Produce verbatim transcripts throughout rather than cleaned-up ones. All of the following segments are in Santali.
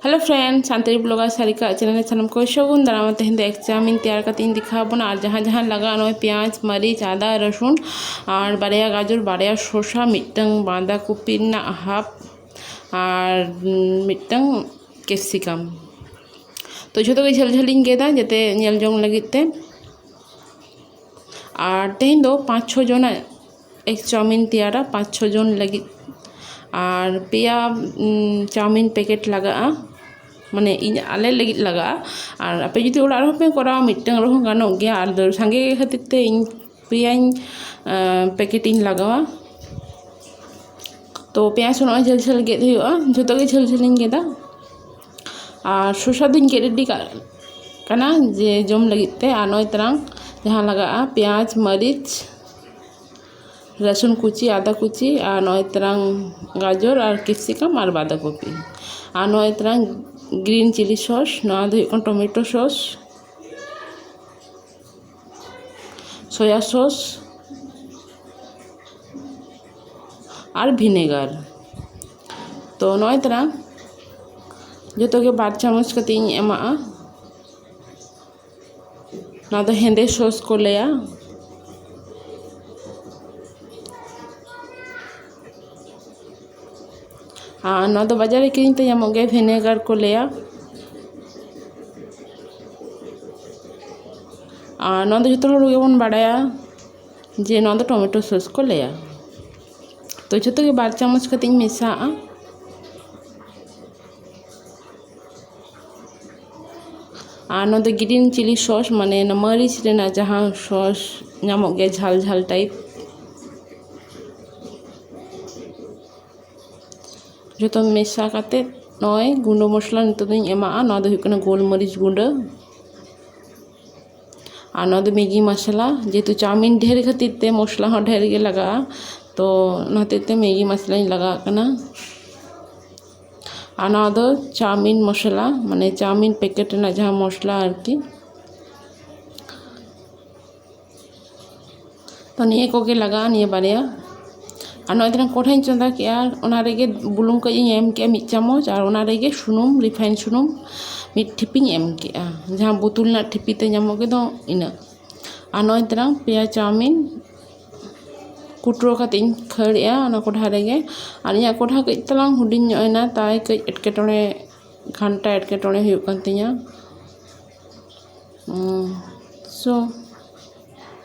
Hello friends, Santali blogger Sarika channel ᱨᱮ ᱥᱟᱱᱟᱢ ᱠᱚ ᱥᱟᱹᱜᱩᱱ ᱫᱟᱨᱟᱢ᱾ ᱛᱮᱦᱮᱧ ᱫᱚ ᱮᱜᱽ ᱪᱟᱣᱢᱤᱱ ᱛᱮᱭᱟᱨ ᱠᱟᱛᱮ ᱤᱧ ᱫᱮᱠᱷᱟᱣ ᱵᱚᱱᱟ᱾ ᱟᱨ ᱡᱟᱦᱟᱸ ᱡᱟᱦᱟᱸ ᱞᱟᱜᱟᱜᱼᱟ, ᱱᱚᱜᱼᱚᱭ ᱯᱮᱸᱭᱟᱡᱽ, ᱢᱟᱹᱨᱤᱪ, ᱟᱫᱟ, ᱨᱟᱹᱥᱩᱱ ᱟᱨ ᱵᱟᱨᱭᱟ ᱜᱟᱡᱚᱨ, ᱵᱟᱨᱭᱟ ᱥᱚᱥᱟ, ᱢᱤᱫᱴᱟᱝ ᱵᱟᱸᱫᱟ ᱠᱚᱯᱤ ᱨᱮᱱᱟᱜ ᱦᱟᱯ ᱟᱨ ᱢᱤᱫᱴᱟᱝ ᱠᱮᱯᱥᱤᱠᱟᱢ᱾ ᱛᱚ ᱡᱷᱚᱛᱚ ᱜᱮ ᱡᱷᱟᱹᱞ ᱡᱷᱟᱹᱞᱤᱧ ᱜᱮᱫᱟ ᱡᱟᱛᱮ ᱧᱮᱞ ᱡᱚᱝ ᱞᱟᱹᱜᱤᱫ ᱛᱮ᱾ ᱟᱨ ᱛᱮᱦᱮᱧ ᱫᱚ ᱯᱟᱸᱪ ᱪᱷᱚ ᱡᱚᱱᱟᱜ ᱮᱜᱽ ᱪᱟᱣᱢᱤᱱ ᱛᱮᱭᱟᱨᱟ, ᱯᱟᱸᱪ ᱪᱷᱚ ᱡᱚᱱ ᱞᱟᱹᱜᱤᱫ᱾ ᱟᱨ ᱯᱮᱭᱟ ᱪᱟᱣᱢᱤᱱ ᱯᱮᱠᱮᱴ ᱞᱟᱜᱟᱜᱼᱟ, ᱢᱟᱱᱮ ᱤᱧ ᱟᱞᱮ ᱞᱟᱹᱜᱤᱫ ᱞᱟᱜᱟᱜᱼᱟ᱾ ᱟᱨ ᱟᱯᱮ ᱡᱩᱫᱤ ᱚᱲᱟᱜ ᱨᱮᱦᱚᱸ ᱯᱮ ᱠᱚᱨᱟᱣᱟ, ᱢᱤᱫᱴᱟᱝ ᱨᱮᱦᱚᱸ ᱜᱟᱱᱚᱜ ᱜᱮᱭᱟ᱾ ᱟᱨ ᱫᱚ ᱥᱟᱸᱜᱮ ᱜᱮ ᱠᱷᱟᱹᱛᱤᱨ ᱛᱮ ᱤᱧ ᱯᱮᱭᱟᱧ ᱯᱮᱠᱮᱴ ᱤᱧ ᱞᱟᱜᱟᱣᱟ᱾ ᱛᱚ ᱯᱮᱸᱭᱟᱡᱽ ᱦᱚᱸ ᱱᱚᱜᱼᱚᱭ ᱡᱷᱟᱹᱞ ᱡᱷᱟᱹᱞ ᱜᱮᱫ ᱦᱩᱭᱩᱜᱼᱟ, ᱡᱷᱚᱛᱚ ᱜᱮ ᱡᱷᱟᱹᱞ ᱡᱷᱟᱹᱞᱤᱧ ᱜᱮᱫᱟ᱾ ᱟᱨ ᱥᱚᱥᱟ ᱫᱚᱧ ᱜᱮᱫ ᱨᱮᱰᱤ ᱠᱟᱜ ᱠᱟᱱᱟ ᱡᱮ ᱡᱚᱢ ᱞᱟᱹᱜᱤᱫ ᱛᱮ᱾ ᱟᱨ ᱱᱚᱜᱼᱚᱭ ᱛᱟᱨᱟᱝ ᱡᱟᱦᱟᱸ ᱞᱟᱜᱟᱜᱼᱟ, ᱯᱮᱸᱭᱟᱡᱽ, ᱢᱟᱹᱨᱤᱪ, ᱨᱟᱹᱥᱩᱱ ᱠᱩᱪᱤ, ᱟᱫᱟ ᱠᱩᱪᱤ, ᱟᱨ ᱱᱚᱜᱼᱚᱭ ᱛᱟᱨᱟᱝ ᱜᱟᱡᱚᱨ ᱟᱨ ᱠᱮᱯᱥᱤᱠᱟᱢ ᱟᱨ ᱵᱟᱸᱫᱟ ᱠᱚᱯᱤ, ᱟᱨ ᱱᱚᱜᱼᱚᱭ ᱛᱟᱨᱟᱝ ᱜᱨᱤᱱ ᱪᱤᱞᱤ ᱥᱚᱥ, ᱱᱚᱣᱟ ᱫᱚ ᱦᱩᱭᱩᱜ ᱠᱟᱱᱟ ᱴᱚᱢᱮᱴᱳ ᱥᱚᱥ, ᱥᱚᱭᱟ ᱥᱚᱥ ᱟᱨ ᱵᱷᱤᱱᱮᱜᱟᱨ᱾ ᱛᱚ ᱱᱚᱜᱼᱚᱭ ᱛᱟᱨᱟᱝ ᱡᱚᱛᱚ ᱜᱮ ᱵᱟᱨ ᱪᱟᱢᱚᱪ ᱠᱟᱛᱮ ᱤᱧ ᱮᱢᱟᱜᱼᱟ᱾ ᱱᱚᱣᱟ ᱫᱚ ᱦᱮᱸᱫᱮ ᱥᱚᱥ ᱠᱚ ᱞᱟᱹᱭᱟ᱾ ᱟᱨ ᱱᱚᱣᱟ ᱫᱚ ᱵᱟᱡᱟᱨ ᱨᱮ ᱠᱤᱨᱤᱧ ᱛᱮ ᱧᱟᱢᱚᱜ ᱜᱮᱭᱟ, ᱵᱷᱤᱱᱮᱜᱟᱨ ᱠᱚ ᱞᱟᱹᱭᱟ᱾ ᱟᱨ ᱱᱚᱣᱟ ᱫᱚ ᱡᱚᱛᱚ ᱦᱚᱲ ᱜᱮᱵᱚᱱ ᱵᱟᱲᱟᱭᱟ ᱡᱮ ᱱᱚᱣᱟ ᱫᱚ ᱴᱚᱢᱮᱴᱳ ᱥᱚᱥ ᱠᱚ ᱞᱟᱹᱭᱟ᱾ ᱛᱚ ᱡᱚᱛᱚ ᱜᱮ ᱵᱟᱨ ᱪᱟᱢᱚᱪ ᱠᱟᱛᱮ ᱤᱧ ᱢᱮᱥᱟᱣᱟᱜᱼᱟ᱾ ᱟᱨ ᱱᱚᱣᱟ ᱫᱚ ᱜᱨᱤᱱ ᱪᱤᱞᱤ ᱥᱚᱥ, ᱢᱟᱱᱮ ᱚᱱᱟ ᱢᱟᱹᱨᱤᱪ ᱨᱮᱱᱟᱜ ᱡᱟᱦᱟᱸ ᱥᱚᱥ ᱧᱟᱢᱚᱜ ᱜᱮᱭᱟ, ᱡᱷᱟᱞ ᱡᱷᱟᱞ ᱴᱟᱭᱤᱯ᱾ ᱡᱚᱛᱚ ᱢᱮᱥᱟ ᱠᱟᱛᱮ ᱱᱚᱜᱼᱚᱭ ᱜᱩᱸᱰᱟᱹ ᱢᱚᱥᱞᱟ ᱱᱤᱛᱚᱜ ᱫᱚᱧ ᱮᱢᱟᱜᱼᱟ᱾ ᱱᱚᱣᱟ ᱫᱚ ᱦᱩᱭᱩᱜ ᱠᱟᱱᱟ ᱜᱳᱞᱢᱟᱹᱨᱤᱪ ᱜᱩᱸᱰᱟᱹ᱾ ᱟᱨ ᱱᱚᱣᱟ ᱫᱚ ᱢᱮᱜᱤ ᱢᱚᱥᱞᱟ, ᱡᱮᱦᱮᱛᱩ ᱪᱟᱣᱢᱤᱱ ᱰᱷᱮᱨ ᱠᱷᱟᱹᱛᱤᱨ ᱛᱮ ᱢᱚᱥᱞᱟ ᱦᱚᱸ ᱰᱷᱮᱨ ᱜᱮ ᱞᱟᱜᱟᱜᱼᱟ, ᱛᱚ ᱚᱱᱟ ᱦᱚᱛᱮᱡ ᱛᱮ ᱢᱮᱜᱤ ᱢᱚᱥᱞᱟᱧ ᱞᱟᱜᱟᱣᱟᱜ ᱠᱟᱱᱟ᱾ ᱟᱨ ᱱᱚᱣᱟ ᱫᱚ ᱪᱟᱣᱢᱤᱱ ᱢᱚᱥᱞᱟ, ᱢᱟᱱᱮ ᱪᱟᱣᱢᱤᱱ ᱯᱮᱠᱮᱴ ᱨᱮᱱᱟᱜ ᱡᱟᱦᱟᱸ ᱢᱚᱥᱞᱟ ᱟᱨᱠᱤ᱾ ᱛᱚ ᱱᱤᱭᱟᱹ ᱠᱚᱜᱮ ᱞᱟᱜᱟᱜᱼᱟ, ᱱᱤᱭᱟᱹ ᱵᱟᱨᱭᱟ᱾ ᱟᱨ ᱱᱚᱜᱼᱚᱭ ᱛᱟᱞᱟᱝ ᱠᱚᱲᱦᱟᱧ ᱪᱚᱸᱫᱟ ᱠᱮᱜᱼᱟ, ᱚᱱᱟ ᱨᱮᱜᱮ ᱵᱩᱞᱩᱝ ᱠᱟᱹᱡ ᱤᱧ ᱮᱢ ᱠᱮᱜᱼᱟ ᱢᱤᱫ ᱪᱟᱢᱚᱪ, ᱟᱨ ᱚᱱᱟ ᱨᱮᱜᱮ ᱥᱩᱱᱩᱢ, ᱨᱤᱯᱷᱟᱭᱤᱱ ᱥᱩᱱᱩᱢ ᱢᱤᱫ ᱴᱷᱤᱯᱤᱧ ᱮᱢ ᱠᱮᱜᱼᱟ, ᱡᱟᱦᱟᱸ ᱵᱳᱛᱚᱞ ᱨᱮᱱᱟᱜ ᱴᱷᱤᱯᱤ ᱛᱮ ᱧᱟᱢᱚᱜ ᱜᱮᱫᱚ ᱤᱱᱟᱹᱜ᱾ ᱟᱨ ᱱᱚᱜᱼᱚᱭ ᱛᱟᱞᱟᱝ ᱯᱮᱭᱟ ᱪᱟᱣᱢᱤᱱ ᱠᱩᱴᱨᱟᱹ ᱠᱟᱛᱮ ᱤᱧ ᱠᱷᱟᱹᱲᱮᱜᱼᱟ ᱚᱱᱟ ᱠᱚᱲᱦᱟ ᱨᱮᱜᱮ᱾ ᱟᱨ ᱤᱧᱟᱹᱜ ᱠᱚᱲᱦᱟ ᱠᱟᱹᱡ ᱛᱟᱞᱟᱝ ᱦᱩᱰᱤᱧ ᱧᱚᱜ ᱮᱱᱟ, ᱛᱟᱭ ᱠᱟᱹᱡ ᱮᱴᱠᱮᱴᱚᱬᱮ, ᱜᱷᱟᱱᱴᱟ ᱮᱴᱠᱮᱴᱚᱬᱮ ᱦᱩᱭᱩᱜ ᱠᱟᱱ ᱛᱤᱧᱟᱹ᱾ ᱩᱸ, so,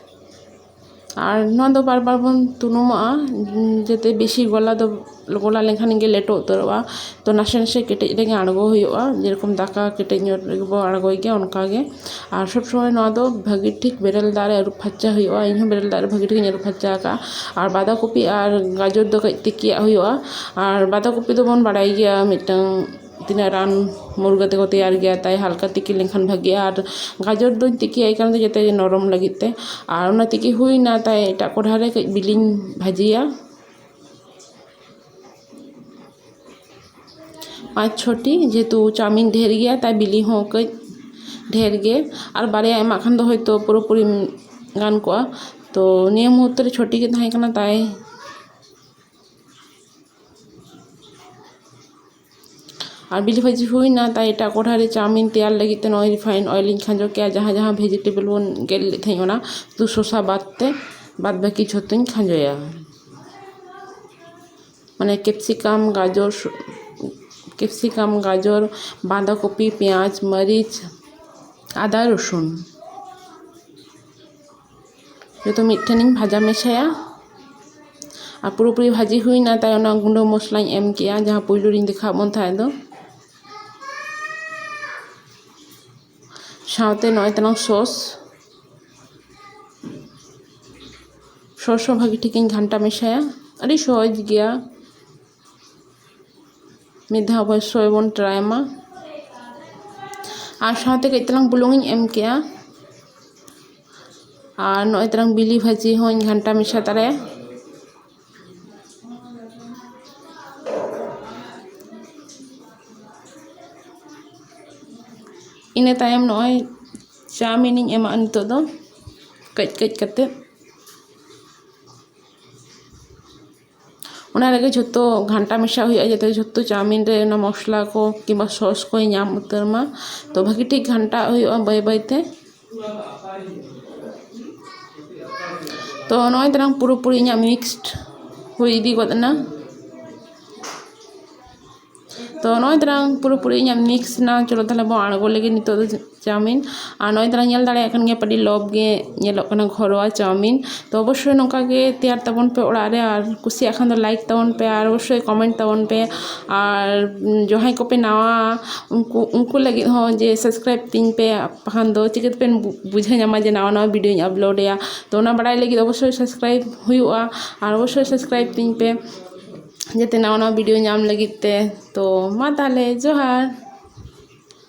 ᱟᱨ ᱱᱚᱣᱟ ᱫᱚ ᱵᱟᱨ ᱵᱟᱨ ᱵᱚᱱ ᱛᱩᱱᱩᱢᱟᱜᱼᱟ, ᱡᱟᱛᱮ ᱵᱮᱥᱤ ᱜᱚᱞᱟ ᱫᱚ, ᱜᱚᱞᱟ ᱞᱮᱱᱠᱷᱟᱱ ᱜᱮ ᱞᱮᱴᱚ ᱩᱛᱟᱹᱨᱚᱜᱼᱟ᱾ ᱛᱚ ᱱᱟᱥᱮ ᱱᱟᱥᱮ ᱠᱮᱴᱮᱡ ᱨᱮᱜᱮ ᱟᱬᱜᱚ ᱦᱩᱭᱩᱜᱼᱟ, ᱡᱮᱨᱚᱠᱚᱢ ᱫᱟᱠᱟ ᱠᱮᱴᱮᱡ ᱧᱚᱜ ᱨᱮᱜᱮ ᱵᱚ ᱟᱬᱜᱚᱭ ᱜᱮᱭᱟ ᱚᱱᱠᱟ ᱜᱮ᱾ ᱟᱨ ᱥᱚᱵ ᱥᱚᱢᱚᱭ ᱱᱚᱣᱟ ᱫᱚ ᱵᱷᱟᱹᱜᱤ ᱴᱷᱤᱠ ᱵᱮᱨᱮᱞ ᱫᱟᱜ ᱨᱮ ᱟᱹᱨᱩᱵ ᱯᱷᱟᱨᱪᱟ ᱦᱩᱭᱩᱜᱼᱟ᱾ ᱤᱧᱦᱚᱸ ᱵᱮᱨᱮᱞ ᱫᱟᱜ ᱨᱮ ᱵᱷᱟᱹᱜᱤ ᱴᱷᱤᱠ ᱤᱧ ᱟᱹᱨᱩᱵ ᱯᱷᱟᱨᱪᱟ ᱟᱠᱟᱫᱼᱟ᱾ ᱟᱨ ᱵᱟᱸᱫᱷᱟ ᱠᱚᱯᱤ ᱟᱨ ᱜᱟᱡᱚᱨ ᱫᱚ ᱠᱟᱹᱡ ᱛᱤᱠᱤᱭᱟᱜ ᱦᱩᱭᱩᱜᱼᱟ᱾ ᱟᱨ ᱵᱟᱸᱫᱷᱟ ᱠᱚᱯᱤ ᱫᱚᱵᱚᱱ ᱵᱟᱲᱟᱭ ᱜᱮᱭᱟ ᱢᱤᱫᱴᱟᱝ ᱛᱤᱱᱟᱹᱜ ᱨᱟᱱ ᱢᱩᱨᱜᱟᱹ ᱛᱮᱠᱚ ᱛᱮᱭᱟᱨ ᱜᱮᱭᱟ, ᱛᱟᱭ ᱦᱟᱞᱠᱟ ᱛᱤᱠᱤ ᱞᱮᱱᱠᱷᱟᱱ ᱵᱷᱟᱹᱜᱤᱜᱼᱟ᱾ ᱟᱨ ᱜᱟᱡᱚᱨ ᱫᱚᱧ ᱛᱤᱠᱤᱭᱟ ᱮᱭ ᱠᱟᱨᱚᱱ ᱛᱮ ᱡᱟᱛᱮ ᱱᱚᱨᱚᱢ ᱞᱟᱹᱜᱤᱫ ᱛᱮ᱾ ᱟᱨ ᱚᱱᱟ ᱛᱤᱠᱤ ᱦᱩᱭᱱᱟ, ᱛᱟᱭ ᱮᱴᱟᱜ ᱠᱚᱲᱦᱟ ᱨᱮ ᱠᱟᱹᱡ ᱵᱤᱞᱤᱧ ᱵᱷᱟᱹᱡᱤᱭᱟ᱾ ᱯᱟᱸᱪ ᱪᱷᱚᱴᱤ, ᱡᱮᱦᱮᱛᱩ ᱪᱟᱣᱢᱤᱱ ᱰᱷᱮᱨ ᱜᱮᱭᱟ, ᱛᱟᱭ ᱵᱤᱞᱤ ᱦᱚᱸ ᱠᱟᱹᱡ ᱰᱷᱮᱨ ᱜᱮ᱾ ᱟᱨ ᱵᱟᱨᱭᱟ ᱮᱢᱟᱜ ᱠᱷᱟᱱ ᱫᱚ ᱦᱚᱭᱛᱳ ᱯᱩᱨᱟᱹᱯᱩᱨᱤ ᱜᱟᱱ ᱠᱚᱜᱼᱟ᱾ ᱛᱚ ᱱᱤᱭᱟᱹ ᱢᱩᱦᱩᱨᱛᱚ ᱨᱮ ᱪᱷᱚᱴᱤ ᱜᱮ ᱛᱟᱦᱮᱸ ᱠᱟᱱᱟ, ᱛᱟᱭ ᱟᱨ ᱵᱤᱞᱤ ᱵᱷᱟᱹᱡᱤ ᱦᱩᱭᱱᱟ, ᱛᱟᱭ ᱮᱴᱟᱜ ᱠᱚᱲᱦᱟ ᱨᱮ ᱪᱟᱣᱢᱤᱱ ᱛᱮᱭᱟᱨ ᱞᱟᱹᱜᱤᱫ ᱛᱮ ᱱᱚᱜᱼᱚᱭ ᱨᱤᱯᱷᱟᱭᱤᱱ ᱚᱭᱮᱞ ᱤᱧ ᱠᱷᱟᱸᱡᱚ ᱠᱮᱜᱼᱟ᱾ ᱡᱟᱦᱟᱸ ᱡᱟᱦᱟᱸ ᱵᱷᱮᱡᱤᱴᱮᱵᱚᱞ ᱵᱚᱱ ᱜᱮᱫ ᱞᱮᱫ ᱛᱟᱦᱮᱸᱫ, ᱚᱱᱟ ᱥᱩᱫᱷᱩ ᱥᱚᱥᱟ ᱵᱟᱫ ᱛᱮ ᱵᱟᱫ ᱵᱟᱹᱠᱤ ᱡᱷᱚᱛᱚᱧ ᱠᱷᱟᱸᱡᱚᱭᱟ᱾ ᱢᱟᱱᱮ ᱠᱮᱯᱥᱤᱠᱟᱢ, ᱜᱟᱡᱚᱨ, ᱠᱮᱯᱥᱤᱠᱟᱢ, ᱜᱟᱡᱚᱨ, ᱵᱟᱸᱫᱷᱟ ᱠᱚᱯᱤ, ᱯᱮᱸᱭᱟᱡᱽ, ᱢᱟᱹᱨᱤᱪ, ᱟᱫᱟ, ᱨᱚᱥᱩᱱ᱾ ᱡᱚᱛᱚ ᱢᱤᱫ ᱴᱷᱮᱱᱤᱧ ᱵᱷᱟᱡᱟ ᱢᱮᱥᱟᱭᱟ᱾ ᱟᱨ ᱯᱩᱨᱟᱹᱯᱩᱨᱤ ᱵᱷᱟᱹᱡᱤ ᱦᱩᱭᱱᱟ, ᱛᱟᱭᱚᱢ ᱚᱱᱟ ᱜᱩᱸᱰᱟᱹ ᱢᱚᱥᱞᱟᱧ ᱮᱢ ᱠᱮᱜᱼᱟ, ᱡᱟᱦᱟᱸ ᱯᱩᱭᱞᱩ ᱨᱤᱧ ᱫᱮᱠᱷᱟᱣᱟᱫ ᱵᱚᱱ ᱛᱟᱦᱮᱸᱫ ᱫᱚ᱾ ᱥᱟᱶᱛᱮ ᱱᱚᱜᱼᱚᱭ ᱛᱟᱞᱟᱝ ᱥᱚᱥ, ᱥᱚᱥ ᱦᱚᱸ ᱵᱷᱟᱹᱜᱤ ᱴᱷᱤᱠᱤᱧ ᱜᱷᱟᱱᱴᱟ ᱢᱮᱥᱟᱭᱟ᱾ ᱟᱹᱰᱤ ᱥᱚᱦᱚᱡᱽ ᱜᱮᱭᱟ, ᱢᱤᱫ ᱫᱷᱟᱣ ᱚᱵᱚᱥᱥᱳᱭ ᱵᱚᱱ ᱴᱨᱟᱭ ᱢᱟ᱾ ᱟᱨ ᱥᱟᱶᱛᱮ ᱠᱟᱹᱡ ᱛᱟᱞᱟᱝ ᱵᱩᱞᱩᱝ ᱤᱧ ᱮᱢ ᱠᱮᱜᱼᱟ᱾ ᱟᱨ ᱱᱚᱜᱼᱚᱭ ᱛᱟᱞᱟᱝ ᱵᱤᱞᱤ ᱵᱷᱟᱹᱡᱤ ᱦᱚᱸᱧ ᱜᱷᱟᱱᱴᱟ ᱢᱮᱥᱟ ᱛᱟᱨᱟᱭᱟ᱾ ᱤᱱᱟᱹ ᱛᱟᱭᱚᱢ ᱱᱚᱜᱼᱚᱭ ᱪᱟᱣᱢᱤᱱᱤᱧ ᱮᱢᱟᱜᱼᱟ ᱱᱤᱛᱚᱜ ᱫᱚ ᱠᱟᱹᱡ ᱠᱟᱹᱡ ᱠᱟᱛᱮᱫ᱾ ᱚᱱᱟ ᱨᱮᱜᱮ ᱡᱷᱚᱛᱚ ᱜᱷᱟᱱᱴᱟ ᱢᱮᱥᱟ ᱦᱩᱭᱩᱜᱼᱟ, ᱡᱟᱛᱮ ᱡᱷᱚᱛᱚ ᱪᱟᱣᱢᱤᱱ ᱨᱮ ᱚᱱᱟ ᱢᱚᱥᱞᱟ ᱠᱚ ᱠᱤᱝᱵᱟ ᱥᱚᱥ ᱠᱚᱭ ᱧᱟᱢ ᱩᱛᱟᱹᱨ ᱢᱟ᱾ ᱛᱚ ᱵᱷᱟᱹᱜᱤ ᱴᱷᱤᱠ ᱜᱷᱟᱱᱴᱟᱜ ᱦᱩᱭᱩᱜᱼᱟ ᱵᱟᱹᱭ ᱵᱟᱹᱭ ᱛᱮ᱾ ᱛᱚ ᱱᱚᱜᱼᱚᱭ ᱛᱟᱨᱟᱝ ᱯᱩᱨᱟᱹᱯᱩᱨᱤ ᱤᱧᱟᱹᱜ ᱢᱤᱠᱥᱰ ᱦᱩᱭ ᱤᱫᱤ ᱜᱚᱫ ᱮᱱᱟ᱾ ᱛᱚ ᱱᱚᱜᱼᱚᱭ ᱛᱟᱨᱟᱝ ᱯᱩᱨᱟᱹᱯᱩᱨᱤ ᱤᱧᱟᱹᱜ ᱢᱤᱠᱥ ᱮᱱᱟ᱾ ᱪᱚᱞᱚ ᱛᱟᱦᱚᱞᱮ ᱵᱚᱱ ᱟᱬᱜᱚ ᱞᱮᱜᱮ ᱱᱤᱛᱚᱜ ᱫᱚ ᱪᱟᱣᱢᱤᱱ᱾ ᱟᱨ ᱱᱚᱜᱼᱚᱭ ᱛᱟᱨᱟᱝ ᱧᱮᱞ ᱫᱟᱲᱮᱭᱟᱜ ᱠᱟᱱ ᱜᱮᱭᱟ ᱯᱮ, ᱟᱹᱰᱤ ᱞᱚᱵᱽ ᱜᱮ ᱧᱮᱞᱚᱜ ᱠᱟᱱᱟ ᱜᱷᱚᱨᱚᱣᱟ ᱪᱟᱣᱢᱤᱱ᱾ ᱛᱚ ᱚᱵᱚᱥᱥᱳᱭ ᱱᱚᱝᱠᱟ ᱜᱮ ᱛᱮᱭᱟᱨ ᱛᱟᱵᱚᱱ ᱯᱮ ᱚᱲᱟᱜ ᱨᱮ, ᱟᱨ ᱠᱩᱥᱤᱭᱟᱜ ᱠᱷᱟᱱ ᱫᱚ ᱞᱟᱭᱤᱠ ᱛᱟᱵᱚᱱ ᱯᱮ, ᱟᱨ ᱚᱵᱚᱥᱥᱳᱭ ᱠᱚᱢᱮᱱᱴ ᱛᱟᱵᱚᱱ ᱯᱮ᱾ ᱟᱨ ᱡᱟᱦᱟᱸᱭ ᱠᱚᱯᱮ ᱱᱟᱣᱟ, ᱩᱱᱠᱩ ᱩᱱᱠᱩ ᱞᱟᱹᱜᱤᱫ ᱦᱚᱸ ᱡᱮ ᱥᱟᱵᱥᱠᱨᱟᱭᱤᱵᱽ ᱛᱤᱧ ᱯᱮ, ᱵᱟᱠᱷᱟᱱ ᱫᱚ ᱪᱤᱠᱟᱹ ᱛᱮᱯᱮ ᱵᱩ- ᱵᱩᱡᱷᱟᱹᱣ ᱧᱟᱢᱟ ᱡᱮ ᱱᱟᱣᱟ ᱱᱟᱣᱟ ᱵᱷᱤᱰᱤᱭᱳᱧ ᱟᱯᱞᱳᱰᱮᱜᱼᱟ᱾ ᱛᱚ ᱚᱱᱟ ᱵᱟᱲᱟᱭ ᱞᱟᱹᱜᱤᱫ ᱚᱵᱚᱥᱥᱳᱭ ᱥᱟᱵᱥᱠᱨᱟᱭᱤᱵᱽ ᱦᱩᱭᱩᱜᱼᱟ, ᱟᱨ ᱚᱵᱚᱥᱥᱳᱭ ᱥᱟᱵᱥᱠᱨᱟᱭᱤᱵᱽ ᱛᱤᱧ ᱯᱮ ᱡᱟᱛᱮ ᱱᱟᱣᱟ ᱱᱟᱣᱟ ᱵᱷᱤᱰᱤᱭᱳ ᱧᱟᱢ ᱞᱟᱹᱜᱤᱫ ᱛᱮ᱾ ᱛᱚ ᱢᱟ ᱛᱟᱦᱚᱞᱮ ᱡᱚᱦᱟᱨ᱾